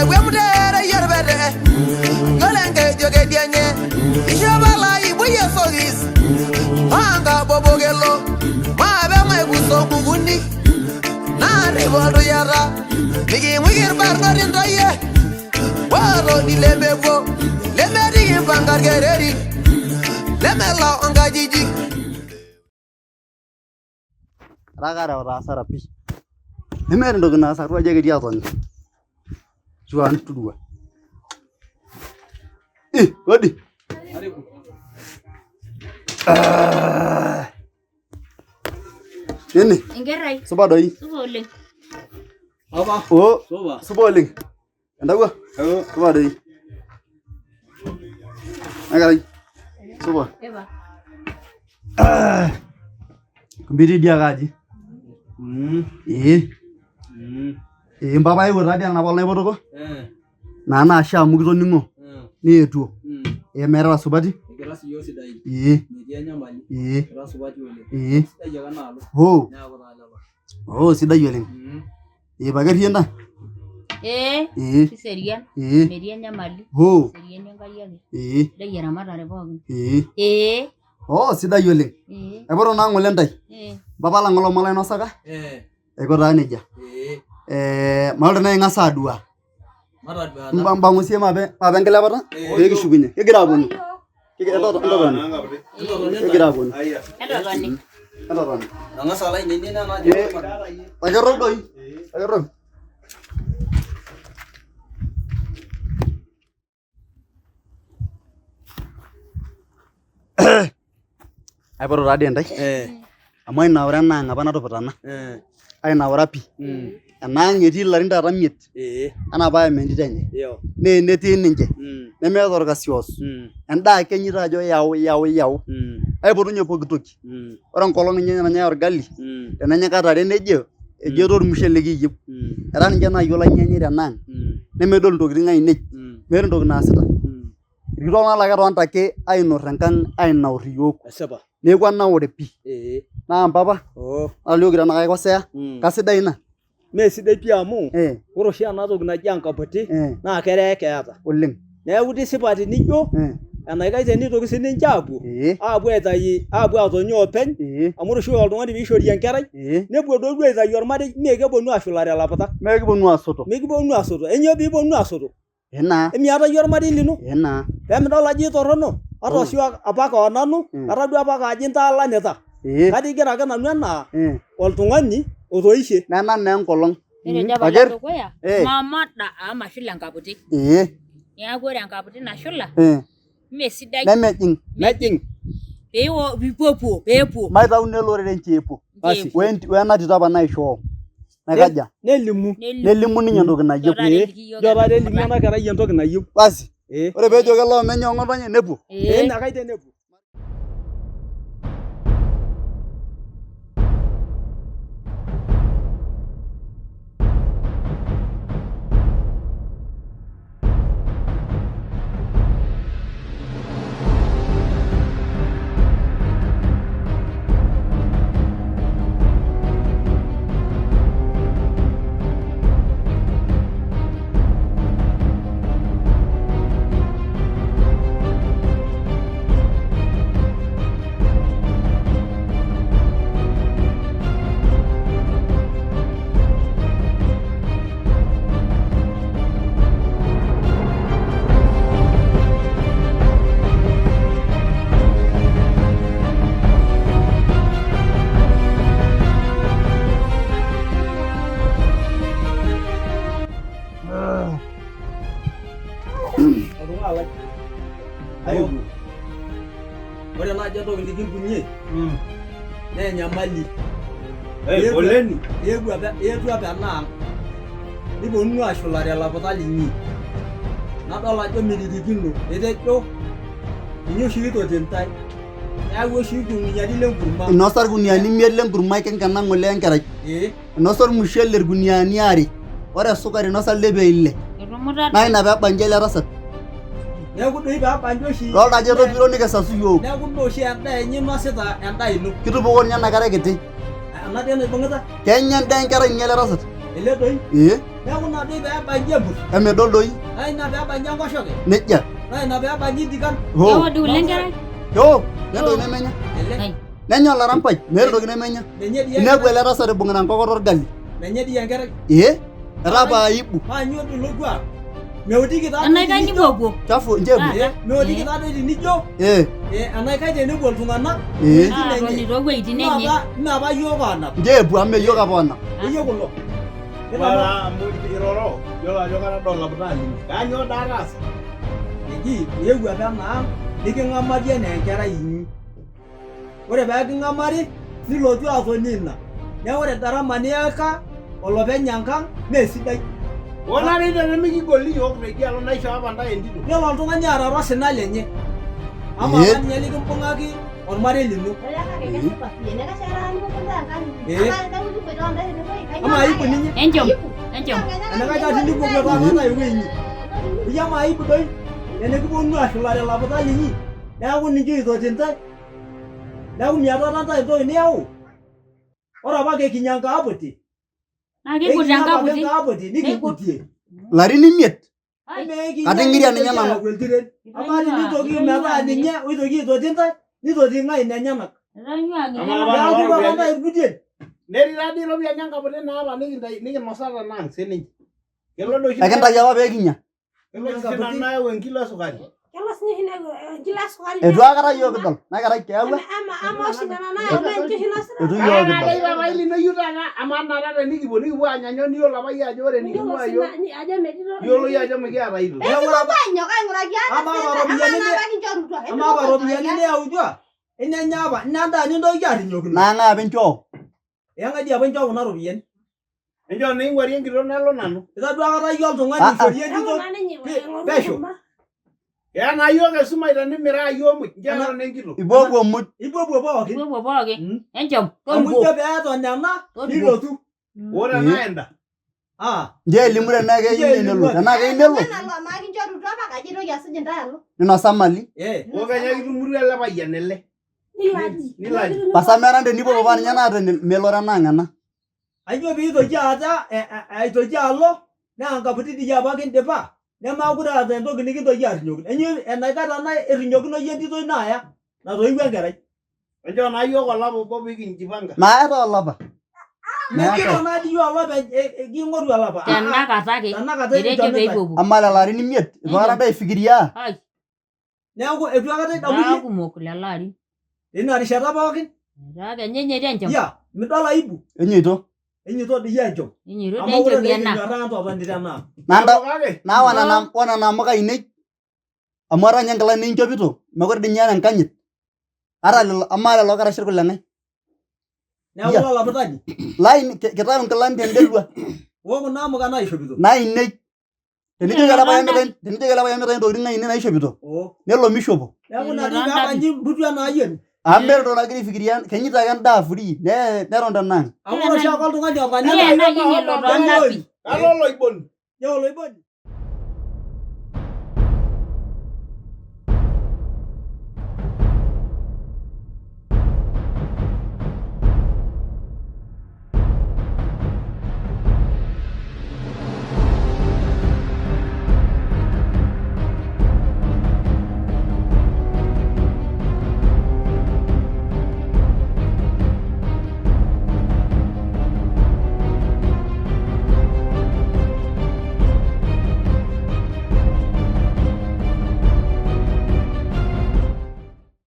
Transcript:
Ekwemtere yerpete. Yiolo enkeju kedianye. Ishopo laibuyie esokis. Anga bobokelo. Maape maiguso nkukuni. Naarip oltuyata. Miking'uiki irbarnot intoyie. Waatoni lemepuo. Lemetii kimpanga irkereri. Lemelau inkajijik. Etaa kaarewita asara pii. Nemeeta entoki naas atua aji ake etii atoni. Ashu antudua. Ih, kodi. Ah. Nene, Enkerai, supa doi. supa oleng. Papa, Oh, supa. supa oleng. Entawuo? Supa doi. Enkerai. Supa. Epa. Ah. Mbiti idia ake aji. Ee. Ee mpapa eewuo taadii anap olaipotoko. Naa naashe amu kitoning'o neetuo. Ee meetata supati. Ekira sii yiok sidain. Ee. Metii enyamali. Ee. Kira supati oleng. Ee. Sidai ake enaalo. Hoo. Neeku taa lelo. Oo sidai oleng. Ee paketii enda. Ee, Ee. kiserian, Ee. metii enyamali. Hoo. Eseriani Enkai ake. Ee. Sidai eramatare pookin. Ee. Ee. Oo sidai oleng. Ee. Aipoto naa ng'ole ntae. Ee. Mpapa lang olomon lainosaka. Eh, Aiko taa nejia. eh, Eh, mayiolo tenaa ing'as adua. mataduata. Mpang'u siye maape maape enkilepata pee kishukunye. Kigira aaponu. Entotoni. Kigira aaponu. Entotoni. Entotoni. Ang'as alo ainenie nena ajo. Ee. Takerrok doi. Takerrok. Aipoto taadii intae amu ainaura enaang apa natuputana ainaura pii enaang etii ilarin taata imiet anaa paayam entito enye naa enetii ninche nemeeta orkasi oos endaa ake enyeita ajo yau yau yau aipotunye pooki toki ore enkolong ninye nanyae orgali tenenya kat are nejo ejo etaa ormushele kiyieu etaa ninche naayiolo ainyanya tenaang nemedol intokitin ainei meeta entoki naasita irkituak naa laa ketonita ake ainorr tenkang ainaur iyiook Esipa. neeku anaure pii Ee. naa mpapa Oo. nalioki tenaa kaikosea kasidai ina Mee sidai pii amu eh ore oshi ena toki naji enkaputi eh naa kereek keeta. oleng Neeku tisipa tenijo eh enaikash tenitoki sininche aapuo ee aapuo aitayu aapuo aatoni oopeny ee amu ore oshi oltung'ani piishori enkerai ee nepuo doi duo aitayu ormarei mee keponu aashulare ilapita mee kiponu aasoto mikiponu aasoto enyoo piiponu aasoto enaa emiata iyie ormarei lino enaa pemidol ajo itorrono ata oshi apake onanu Mm. atadua apake ajo intaalanita ee kake igira ake nanu enaa eh oltung'ani otoishe nena naa enkolong Netejo apa Paker. ledukuya, Eh. mamada amu mashula enkaputi. ee Neeku ore enkaputi nashula eh mee sidai nemejing mejing pee pipuopuo peepuo. maitau naa ele orere nche epuo Basi. Wena tito apa naishoo naikaja nelimu Nelimu. nelimu ninye entoki nayieu Njo taata eliki iyiook njo taata elimu entumoto. ena kerai entoki nayieu basi ee ore peejo kelo omenye ong'otonye nepuo Ee. inakaita enepuo. Oltung'ani lai. Aewu. Ore naaji entoki nikimbung'ie naa enyamali. Poleni. Eewuo apa eetuo apa ena ang' niponunu aashulare ilaputa linyi. Nadol ajo miririkino etejo ninye oshi kitoti intae. Neyawua oshi irkuniyiani lenkurma. Inosa irkuniyiani imiet lenkurma enkena ng'ole enkerai. Ee. Inosa ormushele irkuniyiani aare. Ore esukari inosa ildepei ile. Etumuta Naa ina peeba nji ele tasat. Neeku doi peeba nji oshi. Idolta ajo etopiro nikisasu iyiook. Neeku mee oshi endaa enye inosita endaa ino. Kitupukuo ninye ena kerai kiti. Ena dii naibung'ita? Kenya endaa enkerai ninye ele tasat. Ele doi? Ee. Neeku ina doi pee ebanji empur. Emidol doi. Naa ina pee ebanji enkoshoke. Nejia. Naa ina pee ebanji indikan. Hoo. Keok dii kule enkerai? Keok. Meeta entoki nemenya. Ele. Nenya olarampai. Meeta entoki nemenya. Menye dii Inepu ele tasat ibung'ita nkokoto orgali. Menye dii enkerai. Ee. Etaa paa aibu. Maanyu doi ilo kuak. Meotiki taa Enaikash nipuopuo. Chafu nche epuo. Eh, meotiki taa doi tenijo. Eh. Eh, enaikash tenepuo iltung'anak. Eh. Aatoni toowueitin enye. Mme apa iyiook oonap. Nche epuo amu mme iyiook apa oonap. Iyie kulo. Wala amu iroro, yiolo ajo katadua olaputani linyi. Kanyoo daa ataasa? Eji iewuo apa ena ang niking'amari enaa enkerai inyi. Ore pee king'amari nilotu atoni ina. Neeku ore gharama niyaka olopeny enkang mee sidai. Ore doi tenemikigoli iyiook teidialo naishoo apa ntae entito. Nelo oltung'ani aarare osina lenye. Amaa apa ninye likimbung'aki ormarei lino. Amaa aibu ninye. Enchom, enchom. Enaikash taa tenipuopuo taata ntae ewueji inyi. Iyie amaa aibu doi tenikipuonunu aashulare ilaputak linyi neeku ninche oitoti intae. Neeku miatata ntae entoki niyau. Ore apa kinya nkaaputi. Naa keiput Ekinya apa enkaputi. nkaaputi nikingutie. Larin imiet. Ai. Kating'iria ninye nanu. Amaa tinitoki metaa ninye oitoki aitoti intae nitoti ng'ae inenyenak. Itanyua Amaa ng'ile. apa Neeku nena apa ropiyiani. ntae irkutien. Netii taa dii iropiyiani enkaputi naapa nikintai nikinosa tenaang sininche. Kelo doi oshi Ekintayu apa pee kinya. kelo oshi sinanu nayau enkilo esukari. Eitu aikata iyiook kidol. Nakerai keyawua. Eitu iyiook Aa, kidol. papai lino iyieu taata amaa naa taata tenikipuo nikipuo aanya nyoo niyiolo apa iyie ajo ore niking'ua iyiook iyiolo iyie ajo mikiata aitoki. Neeku ore apa amaa apa ropiyiani amaa apa ropiyiani niyautua inenya apa inendaa nintoki arrinyokino. Naa ng'ae apa inchoo? Eng'ae dii apa inchoo kuna ropiyiani? Enchoo neing'uari enkitok nalo nanu. Itadua akata iyie oltung'ani Ah, ah. oishori entito pesho. Keya naa iyiook esumai tenimiraa iyiook muj. Nchoo eton enkitok. Ipuopuo muj. Ipuopuo pookin. Ipuopuo pookin. Enchom, Amu toriko. ijo pee eton ena Toriko. nilotu. Ore enaenda. Ah, Nchoo elimu tenaa keyieu nelo. Tenaa keyieu nelo. Ninosa mali. eh. Oo kenya kitumurua ele payian ele. Nilaji. Pasa meran tenipuopuo paa ninye naata melo tenaang ena. Ainyoo pee itoki aata aitoki alo naa nkaputi dii apa kindipa nemeekure aata entoki nikintoki arrinyokino. Enyo enaikash tenaa erinyokino iyie entito ino aya natoiwuo enkerai. Enchoo naa iyiook olapa obo pee kinjipanga. Maata olapa. Mekiro naa dii iyiook olopeny king'oru olapa. Tenakata ake. Tenakata Etejo ekincho pee nintae. ipuopuo. Amaa lelo arin imiet eitu aikata ntae aifikiria. Ai, Neeku eitu aikata idamu etaa iyie kumok lelo arin. teina rishata pookin. Etaa kenya enyeita enchom. Ya, midol aibu. Enyeito. Enyeito dii iyie enchom. Enyeito dii Amu ore enchom doi ena. ekinyorraa ntotoni tenaa. Nanda Kake naa ore nena amuka ainei amu ata ninye nkilani ninchopito mekure dii ninye eeta enkanyit. Ata lelo amaa lelo karash irkulikae. Neeku Ya. lolaputani. Laini kitayu nkilani tendelua Oo kuna amuka naishopito. nainei. Tenijoki ele payian mitayu tenijoki ele payian mitayu intokitin ainei naishopito Oo. nelo mishopo. Neeku ina dii pee ebanji mputua naayieni. Amu meeta entoki nagira aifikiria kenyita ake endaa free neton tenaang. Amu ore oshiake oltung'ani Ore ena ayieni elo toondapi. Kalo oloiboni. Oloiboni.